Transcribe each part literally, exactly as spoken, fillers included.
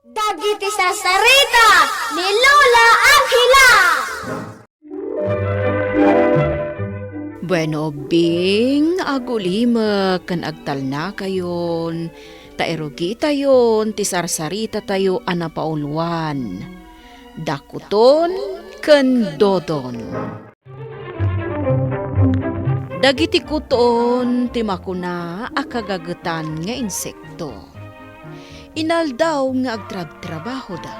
Dagiti sarsarita ni Lola Angela. Bueno, Bing, agulimek ken agtalnakayon, ta irugitayon ti sarsaritatayo a napauluan, Dakuton ken Dodon. Dagiti kuton ti makuna a kagagetan nga insekto. Inaldaw nga agtrabtrabahoda.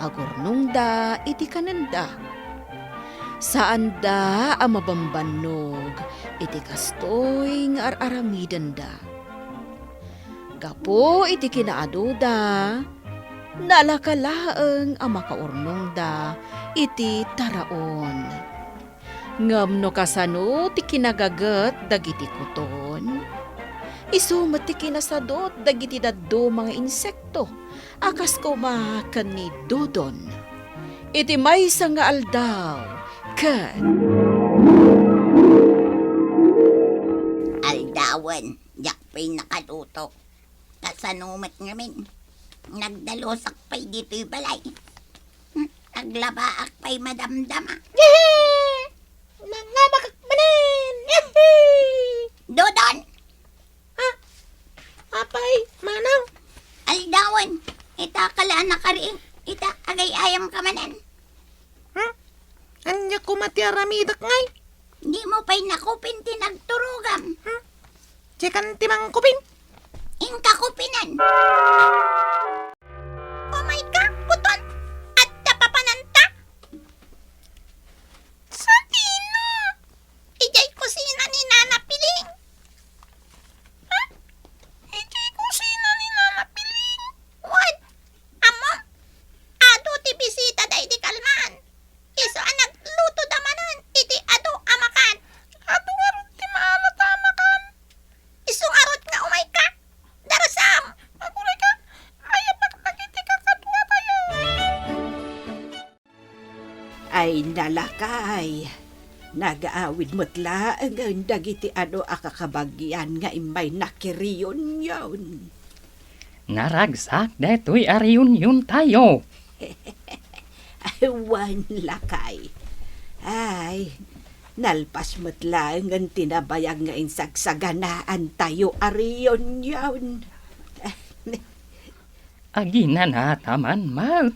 Agurnongda iti kanenda. Saanda a mabambannog iti kastoy nga ar-aramidenda. Gapu iti kinaadoda, nalaka laeng a makaurnongda iti taraon. Ngem no kasano ti kinagaget dagiti kuton, isu met ti kinasadot dagiti dadduma nga insekto a kas koma ken ni Dodon. Iti maysa nga aldaw, ket Aldawen, diak pay nakaluto. Kasano met ngamin? Nagdalusak pay ditoy balay. Hmm, naglabaak pay madamdama. Yehey! Nangamakak manen! Yehey! Dodon! Ha? Apay, manang? Aldawen, ita kala nakariing, ita agay-ayam ka manen. Hmm? Ania koma ti aramidek ngay? Dimo pay nakupin ti nagturogam. Hmm? Sika ti mangkupin? Inka kupinan. Oh my God, kuton! Adda papananta? Santino! Idiay kusina ni Nana Piling. Ha? Idiay kusina ni Nana Piling? Wen, ammom, adu ti bisita daydi kalman. Isu a naglutoda manen iti adu a makan. Adu ngarud ti maalat a makan. Isu ngarud nga umayka. Darasam! Aguray ka! Ayapak dagiti kakaduatayo! Ay, nalakay, nagaawid met laengen dagiti adu a kakabagian nga immay nakirionyon. Naragsak daytoy a reuniontayo. Ay, wen, lakay. Ay, nalpas met laengen ti nabayag nga insagsaganaantayo a reunion. Aginanata man met.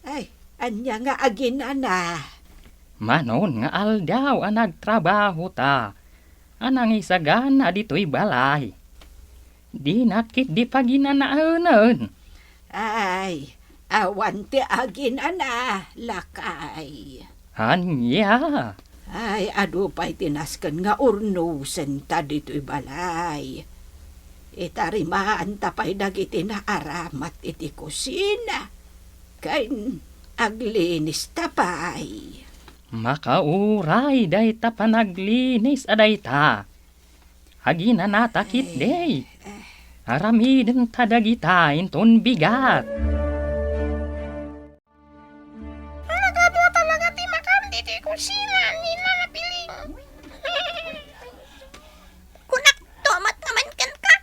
Ay, ania nga aginana? Manon nga aldaw a nagtrabahota a nangisagana ditoy balay. Dinak ketdi paginanaenen. Ay, awan ti aginana, lakay. Ania? Ay, adu pay ti nasken nga urnusenta ditoy balay. Itarimaanta pay dagiti naaramat iti kusina, ken aglinista pay. Makauray dayta panaglinis a dayta. Aginanata ketdi. Aramidenta dagita inton bigat. Nagadu talaga ti makan ditoy kusina ni Nana Piling. Kunakto met ngamin kenka,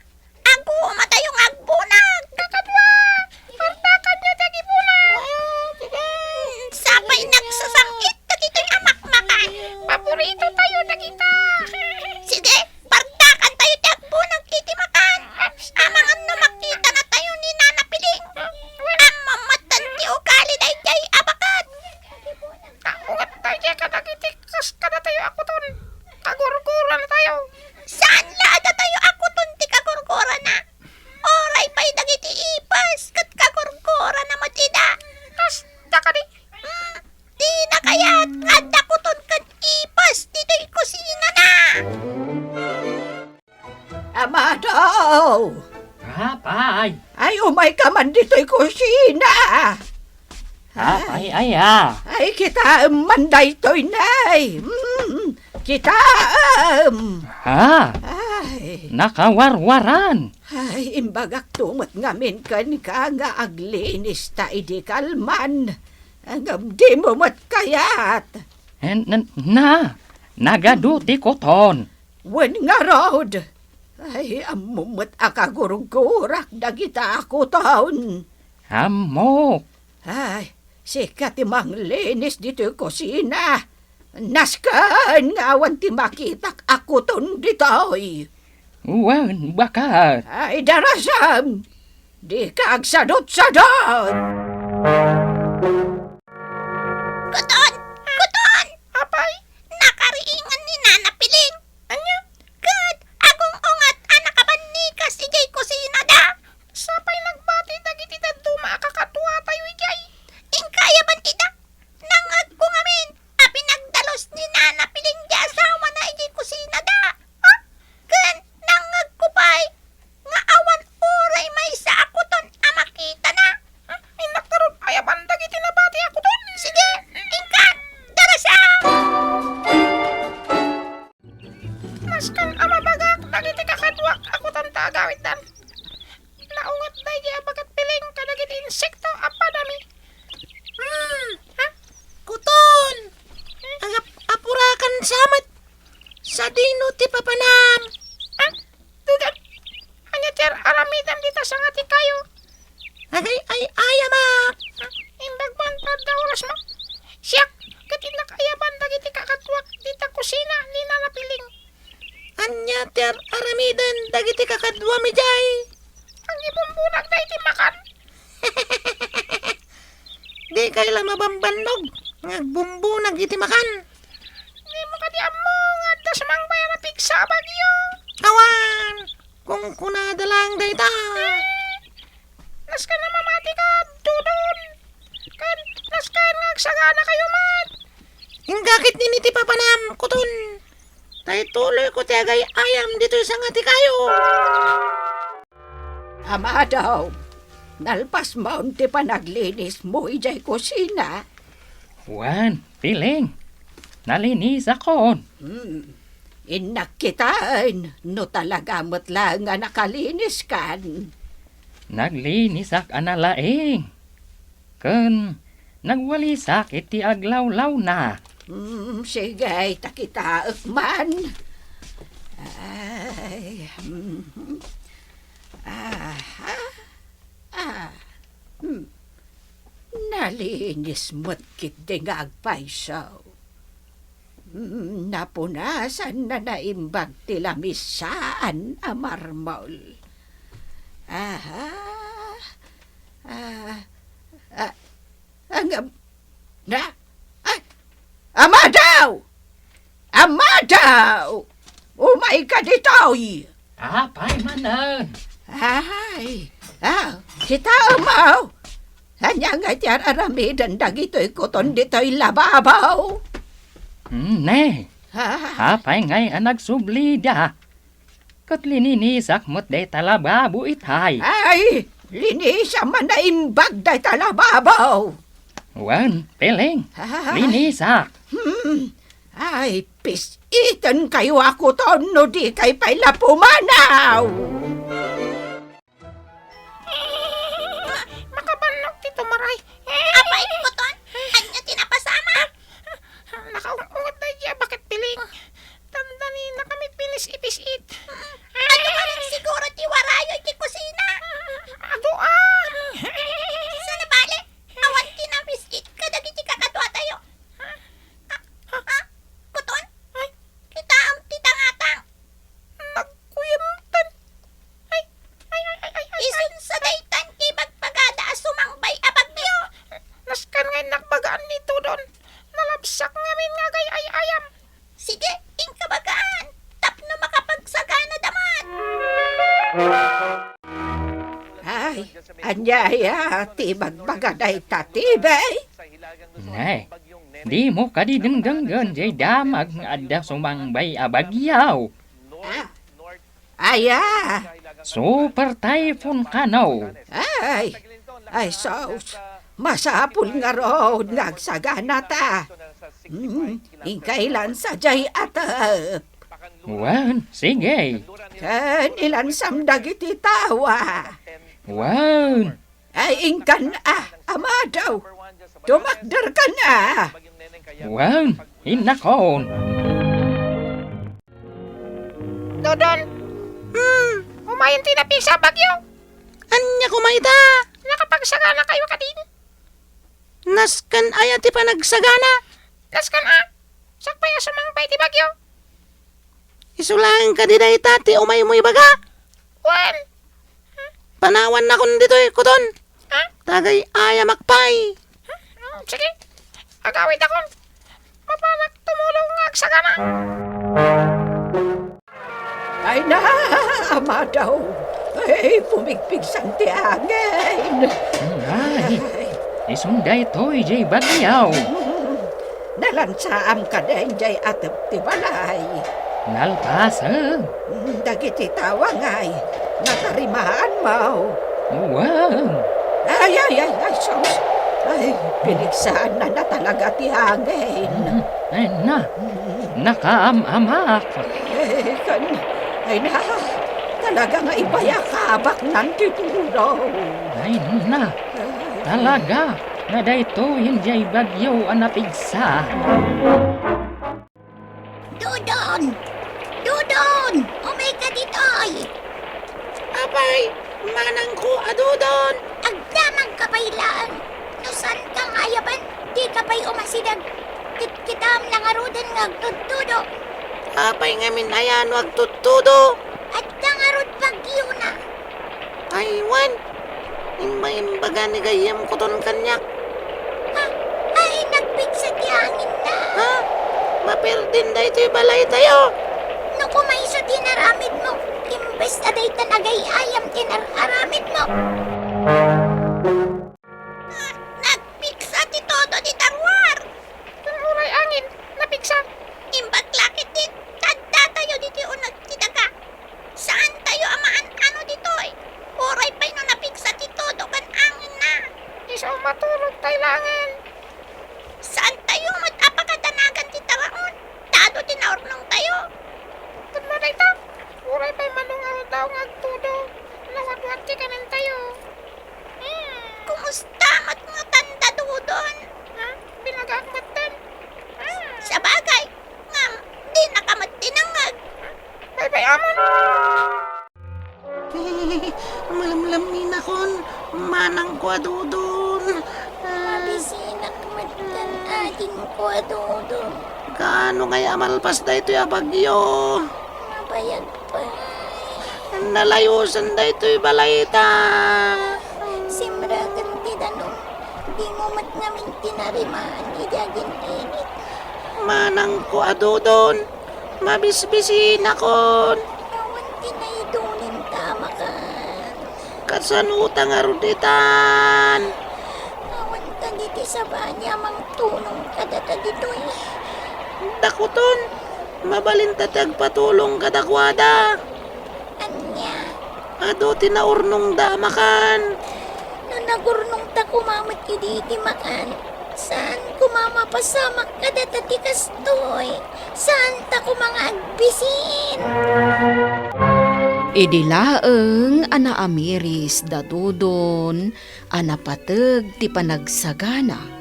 agumatayo nga agbunag. Kakadua, pardakanyo ti agibunag. Sapay nagsasam-it dagitoy a makmakan. Paboritotayo dagita. Sige, pardakantayo ti agbunag iti makan. Amangan no makitanatayo ni Nana Piling. Ammom met ti ugali daydiay a baket. Kaungatdaydiay kadagiti kas kadatayo a kuton. Kagurguranatayo. Saan la a datayo a kuton ti kagurgurana? Uray pay dagiti ipis ket kagurgurana met ida. Kasta kadi? Hmm, dina kayat nga adda kuton ken ipis ditoy kusinana. Amado! Apay? Ay, umayka man ditoy kusina! Apay, aya? Ay, kitaem man daytoy, nay! Mm, kitaem! Ha? Ay. Nakawarwaran! Ay, imbagakto met ngamin kenka nga aglinista idi kalman. Ngem dimo met kayat. Eh, n-, na, nagadu ti kuton. Wen ngarud, ay, ammom met a kagurgurak dagita a kuton. Ammok. Ay, sika ti manglinis ditoy kusina. Nasken nga awan ti makitak a kuton ditoy. Wen, baket. Ay, darasem! Dika agsadutsadut! Kuton! Kuton! Apay? Nakariingan ni Nana Piling. Ania? Ket agung-ungat a nakabannikas idiay kusinada. Sapay nagbati dagiti dadduma a kakaduatayo idiay. Inka aya bantida? Nangngegko ngamin a pinagdalus ni Nana Piling ti asawana idiay kusinada. Ah? Ken nangngegko pay nga awan uray maysa a kuton a makitana. Ah, innak ngarud, aya banda dagiti nabati a kuton? Sige, inka, darasem! Nasken a mabagak dagiti kakaduak a kuton ta agawiddan. Naunget daydi a baket Piling kadagiti insekto a padami. Hmm, ha? Kuton! Agap-apurakan sa met. Sadino ti papanam? Ha? Dudon, ania ti ar-aramidem dita sanga ti kayo? Agay-ay-ayam a. Imbag man ta adda orasmo. Siak, ket innak aya banda dagiti kakaduak dita kusina ni Nana Piling. Ania ti ar-aramiden dagiti kakaduam idiay? Agibumbunak daydi makan. Dikay la mabambannog nga agbumbunak iti makan. Dimo kadi ammo nga adda sumangbay a napigsa a bagyo? Awan! Kunkunada laeng dayta. Eh, nasken a mamatika, Dudon. Ken nasken nga agsaganakayo met. Inggakit nini ti papanam, Kuton. Ta ituloyko ti agay-ayam ditoy sanga ti kayo. Amado, nalpasmon ti panaglinismo idiay kusina? Wen, Piling, nalinisakon. Hmm. Innak kitaen no talaga met laeng a nakaliniskan. Naglinisak a nalaing. Ken nagwalisak iti aglawlawna. Hmm, sige, ta kitaek man. Ay, hmm. Aha. Ah. Hmm. Nalinis met ketdi nga agpayso. Hmm, napunasan na naimbag ti lamisaan a marmol. Aha. Ah. Ah. Angam-, na? Ay! Amado! Amado! Umayka ditoy! Apay manen? Ay, ah, kita mo! Ania ngay ti ar-aramiden dagitoy kuton ditoy lababo? Hmm, ne. Ah. Apay ngay a nagsublida? Ket lininisak met dayta lababo itay. Ay, linisam a naimbag dayta lababo. Wen, Piling, ah, linisak. Hmm. Ay, pis-iten kayo a kuton no di kay pay la pumanaw. Makabannok ti tumaray. Apay, Kuton? Ania ti napasama? Nakaung-unget daydi a baket Piling. Tanda ni nakami pinis-ipisit. Adu manen siguro ti warayo iti kusina. Adu a. Sana bale, awan ti namis-it kadagiti kakaduatayo. Ah, ah, Kuton? Ay. Kitaem ti tangatang. Nagkuyemten. Ay, ay, ay, ay, ay, ay. Isun sa daytan ti bagbagada a sumangbay a bagyo. Nasken nga innak bagaan ni Dudon. Nalabsak ngamin nga agay-ay-ayam. Sige, inka bagaan. Tapno makapagsagana damat. Ay, ania aya ti bagbaga dayta, Tibay? Nay, dimo kadi dengdenggen jay damag nga adda sumangbay a bagyo? Ah, aya? Super Typhoon kano? Ay, ay, sus, masapul ngarud nga agsaganata. Hmm, inka ilan sadiay a tep. Wen, sige. Ken ilansam dagiti tawa. Wen. Ay, inkan a, Amado. Tumakderkan a. Wen, innakon. Dodon. Hmm. Umayen ti napigsa a bagyo. Ania koma ita? Nakapagsaganakayo kadin? Nasken aya ti panagsagana? Nasken a. Sakbay a sumangpay ti bagyo. Isu laeng kadi dayta ti umaymo ibaga? Wen. Panawannakon ditoy, kuton. Ha? Tagay-ayamak pay. Hmm, sige. Agawidakon. Mapanak tumulong nga agsagana. Ay na, amadaw. Ay, pumigpigsan ti angin. Ay, isun daytoy jay bagyaw. Nalansaam kadin jay atep ti balay. Nalpasem. Dagiti tawangay, natarimaanmo. Wen. Ay, ay, ay, ay, sus. Ay, pinigsaanna na talaga ti angin. Ay na, nakaam-amak. Ay, kan, ay na, talaga nga ibayakabaknan ti tulaw. Ay na, talaga nga daytoy jay bagyo a napigsa. Dodon! Dodon! Umayka ditoy! Apay, manangko a Dodon! Agdamagka pay laeng. No saanka nga ayaban, dika pay umasideg. Kitkitam la ngaruden nga agtudtudo. Apay ngamin aya no agtudtudo? Adda ngarud bagyona. Ay, wen. Imbaimbaga ni gayyem kuton kaniak. Ha? Ay, nagpigsa ti anginna. Ha? Maperdin daytoy balaytayo. No koma isu ti inaramidmo, imbes a dayta nagay-ayam ti nar-aramidmo. Ah, nagpigsa ti todo ti darwar. Uray angin, napigsa. Imbag la ket ti taddatayo ditoy uneg ti daga. Saantayo a maan-ano ditoy. Uray pay no napigsa ti todo ken anginna. Isu a maturogtayo laengen. Saantayo met a pakadanagan ti taraon. Ta adu ti naurnongtayo. Tapno dayta, uray pay mano nga aldaw nga agtudo, nawadwad ti kanentayo. Hmm. Kumusta met ngatan da Dodon? Ha? Binagaak metten. Ah. Sabagay, ngem dinaka met dinengngeg. Baybay-amon. Malamlaminakon, manangko a Dodon. Ah. Mabisinak met ken adingko a Dodon. Kaano ngay a malpas daytoy a bagyo? Mabayag pay. Nalayosen daytoy balayta. Simreken ti danum. Dimo met ngamin tinarimaan idi agin-init. Manangko a Dodon. Mabisbisinakon. Awan ti naidunin ta a makan. Kasano ta ngarud itan? Awan kadi ti sabali a mangtulong kadata ditoy. Dakuton, mabalinta ti agpatulong kadakuada. Ania? Adu ti naurnongda a makan. No nagurnongta koma met idi iti makan, saan koma mapasamak kadata ti kastoy. Saanta koma nga agbisin. Idi laeng a naamiris da Dodon a napateg ti panagsagana,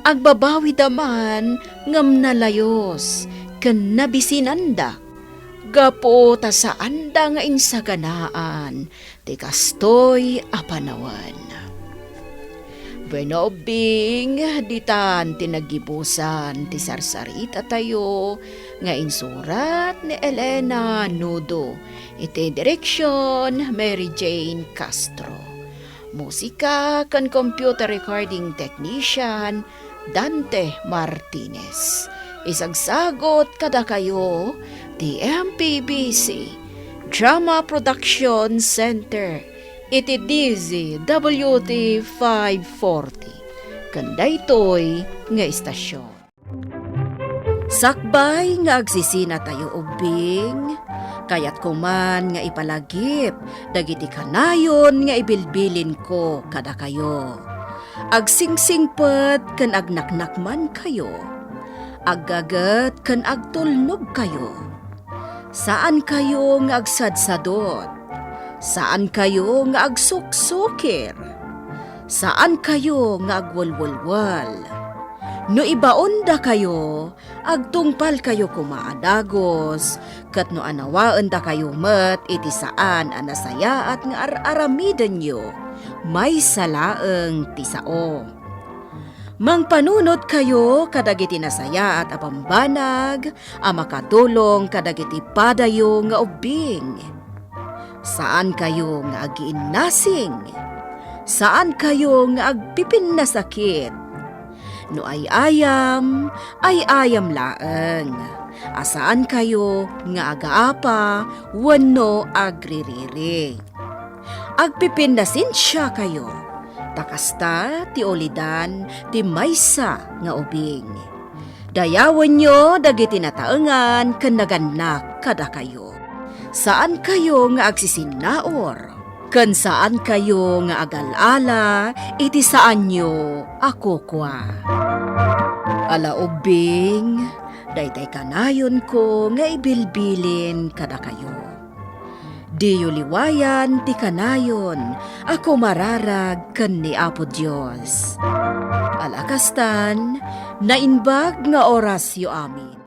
agbabawida man ngem nalayos ken nabisinanda. Gapu ta saanda nga insaganaan ti kastoy a panawen. Bueno, ubbing, ditan ti naggibusan ti sarsaritatayo nga insurat ni Elena Nudo, iti direksion Mary Jane Castro. Musika ken computer recording technician, Dante Martinez. Isagsagut kadakayo ti M P B C Drama Production Center iti D Z W T five forty. Ken daytoy nga istasyon. Sakbay nga agsisinatayo ubbing, kayatko man nga ipalagip dagiti kanayon nga ibilbilinko kadakayo. Agsingsingpet ken agnaknakmankayo. Aggaget ken agtulnogkayo. Saankayo nga agsadsadot. Saankayo nga agsuksukir. Saankayo nga agwelwelwel. No ibaondakayo, agtungpalkayo koma a dagus, ket no anawaendakayo met iti saan a nasayaat nga ar-aramidenyo, maysa laeng ti sao. Mangpanunotkayo kadagiti nasayaat a bambanag a makatulong kadagiti padayo nga ubbing. Saankayo nga agiinnasing. Saankayo nga agpipinnasakit. No ay-ayam, ay-ayam laeng. A saankayo nga agaapa wenno agririri. Agpipinnasensiakayo, ta kasta ti ulidan ti maysa nga ubing. Dayawenyo dagiti nataengan ken nagannak kadakayo. Saankayo nga agsisinnaur, ken saankayo nga agal-ala iti saanyo a kukua. Ala ubbing, daytay kanayonko nga ibilbilin kadakayo. Diyo liwayan ti kanayon a kumararag ken ni Apo Dios. Ala kastan, naimbag nga orasyo amin.